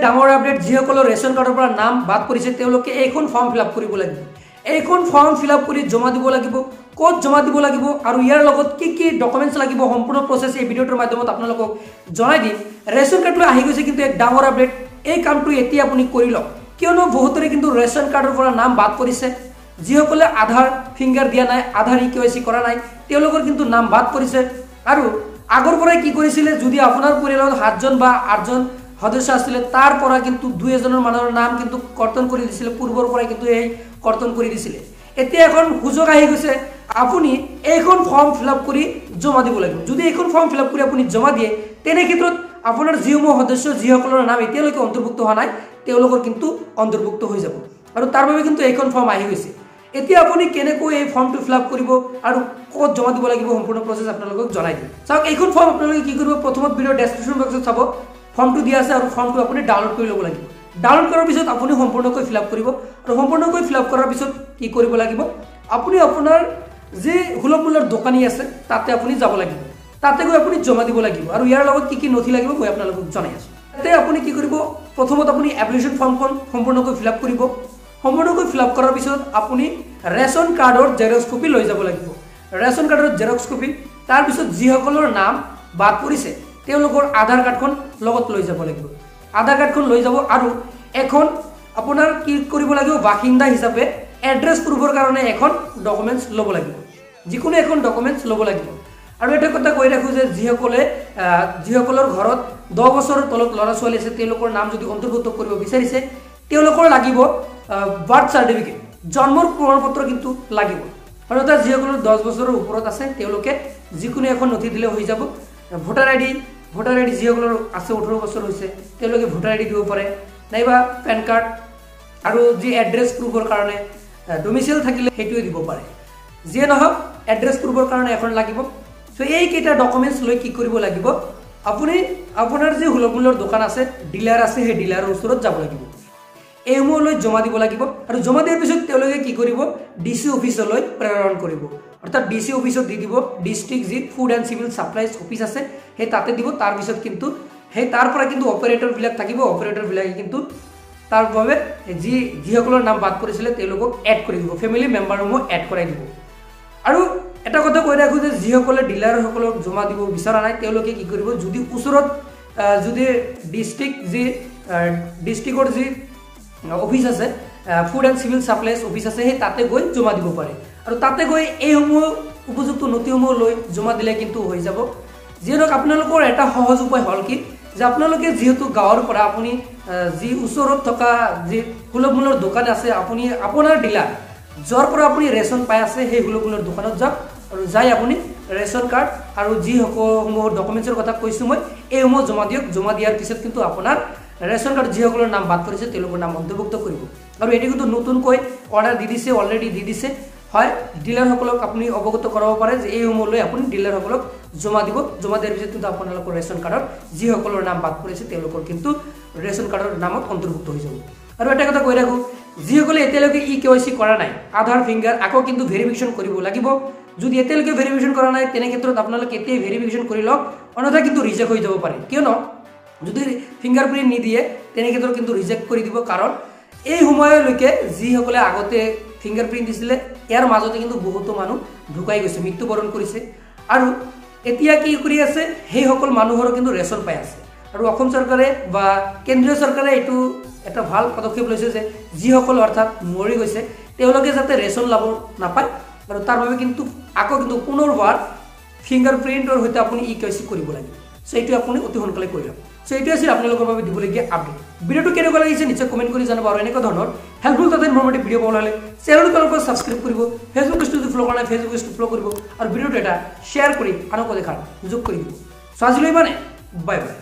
এক ডাঙৰ আপডেট। যিসকলৰ ৰেচন কাৰ্ডৰ পৰা নাম বাদ পৰিছে, তেওঁলোকে এইখন ফৰ্ম ফিল আপ কৰিব লাগিব। এইখন ফৰ্ম ফিল আপ কৰি জমা দিব লাগিব। ক'ত জমা দিব লাগিব আৰু ইয়াৰ লগত কি কি ডকুমেণ্টছ লাগিব, সম্পূৰ্ণ প্ৰচেছ এই ভিডিঅ'টোৰ মাধ্যমত আপোনালোকক জনাই দিম। ৰেচন কাৰ্ডলৈ আহি গৈছে কিন্তু এক ডাঙৰ আপডেট। এই কামটো এতিয়া আপুনি কৰি লওক, কিয়নো বহুতৰে কিন্তু ৰেচন কাৰ্ডৰ পৰা নাম বাদ পৰিছে। যিসকলে আধাৰ ফিংগাৰ দিয়া নাই, আধাৰ ই কে ৱাই চি কৰা নাই, তেওঁলোকৰ কিন্তু নাম বাদ পৰিছে। আৰু আগৰ পৰাই কি কৰিছিলে, যদি আপোনাৰ পৰিয়ালত সাতজন বা আঠজন সদস্য আছিলে, তাৰ পৰা কিন্তু দুই এজনৰ মানুহৰ নাম কিন্তু কৰ্তন কৰি দিছিলে। পূৰ্বৰ পৰাই কিন্তু এই কৰ্তন কৰি দিছিলে। এতিয়া এখন সুযোগ আহি গৈছে, আপুনি এইখন ফৰ্ম ফিল আপ কৰি জমা দিব লাগিব। যদি এইখন ফৰ্ম ফিল আপ কৰি আপুনি জমা দিয়ে, তেনে ক্ষেত্ৰত আপোনাৰ যিসমূহ সদস্য, যিসকলৰ নাম এতিয়ালৈকে অন্তৰ্ভুক্ত হোৱা নাই, তেওঁলোকৰ কিন্তু অন্তৰ্ভুক্ত হৈ যাব। আৰু তাৰ বাবে কিন্তু এইখন ফৰ্ম আহি গৈছে। এতিয়া আপুনি কেনেকৈ এই ফৰ্মটো ফিল আপ কৰিব আৰু ক'ত জমা দিব লাগিব, সম্পূৰ্ণ প্ৰচেছ আপোনালোকক জনাই দিম। চাওক, এইখন ফৰ্ম আপোনালোকে কি কৰিব, প্ৰথমত ভিডিঅ' ডেছক্ৰিপশ্যন বক্সত চাব, ফৰ্মটো দিয়া আছে আৰু ফৰ্মটো আপুনি ডাউনলোড কৰি ল'ব লাগিব। ডাউনলোড কৰাৰ পিছত আপুনি সম্পূৰ্ণকৈ ফিল আপ কৰিব আৰু সম্পূৰ্ণকৈ ফিল আপ কৰাৰ পিছত কি কৰিব লাগিব, আপুনি আপোনাৰ যি সুলভ মূল্যৰ দোকানী আছে, তাতে আপুনি যাব লাগিব। তাতে গৈ আপুনি জমা দিব লাগিব। আৰু ইয়াৰ লগত কি কি নথি লাগিব, মই আপোনালোকক জনাই আছোঁ। তাতে আপুনি কি কৰিব, প্ৰথমত আপুনি এপ্লিকেশ্যন ফৰ্মখন সম্পূৰ্ণকৈ ফিল আপ কৰিব। সম্পূৰ্ণকৈ ফিল আপ কৰাৰ পিছত আপুনি ৰেচন কাৰ্ডৰ জেৰক্স কপি লৈ যাব লাগিব, ৰেচন কাৰ্ডৰ জেৰক্স কপি। তাৰপিছত যিসকলৰ নাম বাদ পৰিছে, তেওঁলোকৰ আধাৰ কাৰ্ডখন লগত লৈ যাব লাগিব। আধাৰ কাৰ্ডখন লৈ যাব আৰু এখন আপোনাৰ কি কৰিব লাগিব, বাসিন্দা হিচাপে এড্ৰেছ প্ৰুফৰ কাৰণে এখন ডকুমেণ্টছ ল'ব লাগিব, যিকোনো এখন ডকুমেণ্টছ ল'ব লাগিব। আৰু এটা কথা কৈ ৰাখোঁ যে যিসকলৰ ঘৰত 10 বছৰৰ তলত ল'ৰা ছোৱালী আছে, তেওঁলোকৰ নাম যদি অন্তৰ্ভুক্ত কৰিব বিচাৰিছে, তেওঁলোকৰ লাগিব বাৰ্থ চাৰ্টিফিকেট, জন্মৰ প্ৰমাণপত্ৰ কিন্তু লাগিব। আৰু এটা যিসকলৰ 10 বছৰৰ ওপৰত আছে, তেওঁলোকে যিকোনো এখন নথি দিলে হৈ যাব। ভোটাৰ আই ডি যিসকলৰ আছে, 18 বছৰ হৈছে, তেওঁলোকে ভোটাৰ আই ডি দিব পাৰে, নাইবা পেন কাৰ্ড আৰু যি এড্ৰেছ প্ৰুফৰ কাৰণে ডমিচিয়েল থাকিলে সেইটোৱে দিব পাৰে। যিয়ে নহওক, এড্ৰেছ প্ৰুফৰ কাৰণে এখন লাগিব। চ' এইকেইটা ডকুমেণ্টছ লৈ কি কৰিব লাগিব, আপুনি আপোনাৰ যি সুলভ মূল্যৰ দোকান আছে, ডিলাৰ আছে, সেই ডিলাৰৰ ওচৰত যাব লাগিব। এইসমূহ লৈ জমা দিব লাগিব। আৰু জমা দিয়াৰ পিছত তেওঁলোকে কি কৰিব, ডি চি অফিচলৈ প্ৰেৰণ কৰিব। অৰ্থাৎ ডি চি অফিচত দি দিব। ডিষ্ট্ৰিক্ট যি food and civil supplies office আছে, সেই তাতে দিব। তাৰপিছত কিন্তু সেই তাৰ পৰা কিন্তু অপাৰেটৰবিলাক থাকিব। অপাৰেটৰবিলাকে কিন্তু তাৰ বাবে যিসকলৰ নাম বাদ পৰিছিলে, তেওঁলোকক এড কৰি দিব, ফেমিলি মেম্বাৰসমূহ এড কৰাই দিব। আৰু এটা কথা কৈ ৰাখোঁ যে যিসকলে ডিলাৰসকলক জমা দিব বিচৰা নাই, তেওঁলোকে কি কৰিব, যদি ওচৰত যদি ডিষ্ট্ৰিক্টৰ যি অফিচ আছে, food and civil supplies office আছে, সেই তাতে গৈ জমা দিব পাৰে। আৰু তাতে গৈ এইসমূহ উপযুক্ত নথিসমূহ লৈ জমা দিলে কিন্তু হৈ যাব। যিহেতু আপোনালোকৰ এটা সহজ উপায় হ'ল কি যে আপোনালোকে যিহেতু গাঁৱৰ পৰা আপুনি যি ওচৰত থকা যি সুলভ মূল্যৰ দোকান আছে, আপুনি আপোনাৰ ডিলাৰ য'ৰ পৰা আপুনি ৰেচন পাই আছে, সেই সুলভ মূল্যৰ দোকানত যাওক আৰু যাই আপুনি ৰেচন কাৰ্ড আৰু যিসমূহ ডকুমেণ্টছৰ কথা কৈছোঁ মই, এইসমূহ জমা দিয়ক। জমা দিয়াৰ পিছত কিন্তু আপোনাৰ ৰেচন কাৰ্ড যিসকলৰ নাম বাদ পৰিছে, তেওঁলোকৰ নাম অন্তৰ্ভুক্ত কৰিব। আৰু এইটো কিন্তু নতুনকৈ অৰ্ডাৰ দি দিছে, অলৰেডি দি দিছে। হয়, ডিলাৰসকলক আপুনি অৱগত কৰাব পাৰে যে এইসমূহ লৈ আপুনি ডিলাৰসকলক জমা দিব। জমা দিয়াৰ পিছত কিন্তু আপোনালোকৰ ৰেচন কাৰ্ডত যিসকলৰ নাম বাদ পৰিছে, তেওঁলোকৰ কিন্তু ৰেচন কাৰ্ডৰ নামত অন্তৰ্ভুক্ত হৈ যাব। আৰু এটা কথা কৈ ৰাখোঁ, যিসকলে এতিয়ালৈকে ই কে ৱাই চি কৰা নাই, আধাৰ ফিংগাৰ আকৌ কিন্তু ভেৰিফিকেশ্যন কৰিব লাগিব। যদি এতিয়ালৈকে ভেৰিফিকেশ্যন কৰা নাই, তেনে ক্ষেত্ৰত আপোনালোকে এতিয়াই ভেৰিফিকেশ্যন কৰি লওক, অন্যথা কিন্তু ৰিজেক্ট হৈ যাব পাৰে। কিয়নো যদি ফিংগাৰ প্ৰিণ্ট নিদিয়ে, তেনে ক্ষেত্ৰত কিন্তু ৰিজেক্ট কৰি দিব। কাৰণ এই সময়লৈকে যিসকলে আগতে ফিংগাৰ প্ৰিণ্ট দিছিলে, ইয়াৰ মাজতে কিন্তু বহুতো মানুহ ঢুকাই গৈছে, মৃত্যুবৰণ কৰিছে। আৰু এতিয়া কি কৰি আছে, সেইসকল মানুহৰো কিন্তু ৰেচন পাই আছে। আৰু অসম চৰকাৰে বা কেন্দ্ৰীয় চৰকাৰে এইটো এটা ভাল পদক্ষেপ লৈছে যে যিসকল অৰ্থাৎ মৰি গৈছে, তেওঁলোকে যাতে ৰেচন লাভ নাপায়। আৰু তাৰ বাবে কিন্তু আকৌ কিন্তু পুনৰবাৰ ফিংগাৰ প্ৰিণ্টৰ সৈতে আপুনি ই কে ৱাই চি কৰিব লাগিব। চ' এইটো আপুনি অতি সোনকালে কৰি লওক। চ' এইটো আছিল আপোনালোকৰ বাবে দিবলগীয়া আপডেট। ভিডিঅ'টো কেনেকুৱা লাগিছে, নিশ্চয় কমেণ্ট কৰি জনাব। আৰু এনেকুৱা ধৰণৰ হেল্পফুল তথা ইনফৰ্মেটিভ ভিডিঅ' পাবলৈ হ'লে চেনেলটো তেওঁলোকৰ ছাবস্ক্ৰাইব কৰিব, ফেচবুক পেজটো যদি ফ'ল' কৰা নাই, ফেচবুক পেজটো ফ'ল' কৰিব আৰু ভিডিঅ'টো এটা শ্বেয়াৰ কৰি আনকো দেখাৰ সুযোগ কৰি দিব। চ' আজিলৈ ইমানে, বাই বাই।